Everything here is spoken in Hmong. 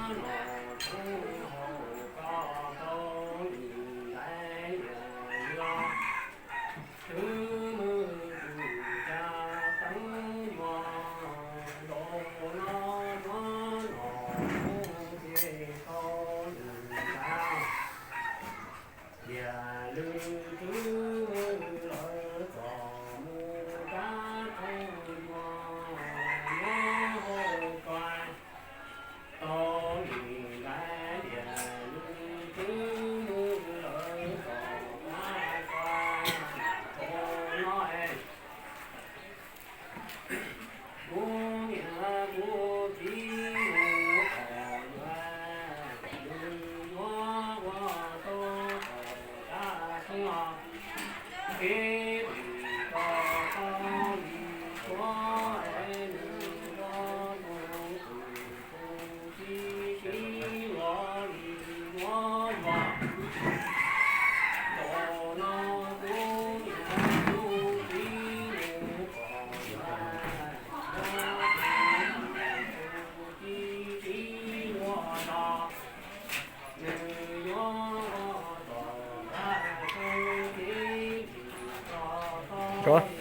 Los tub hau koj tau lim ntais liam yuav, twb muaj tus ca teeb yuav, ntaus no muab los tub ces tau lim ntais. Tias lwm tus lawv txom mus rab rooj yuav, nyob hauv koj tau lim ntais. Tias lwm tus lawv txom mus rab rooj no es, kuv niam kuv txiv mus tom yuav, nws yuav ua tau tom rab rooj no. Kev tim tau tau li tuav es nws yuav mus tus tus txiv txiv yuav li yuav yuav. Ntaus no kuv niam kuv txiv mus tom yuav, yuav tus tus txiv txiv yuav los, nws yuav ua tom rab rooj kev tim tau tau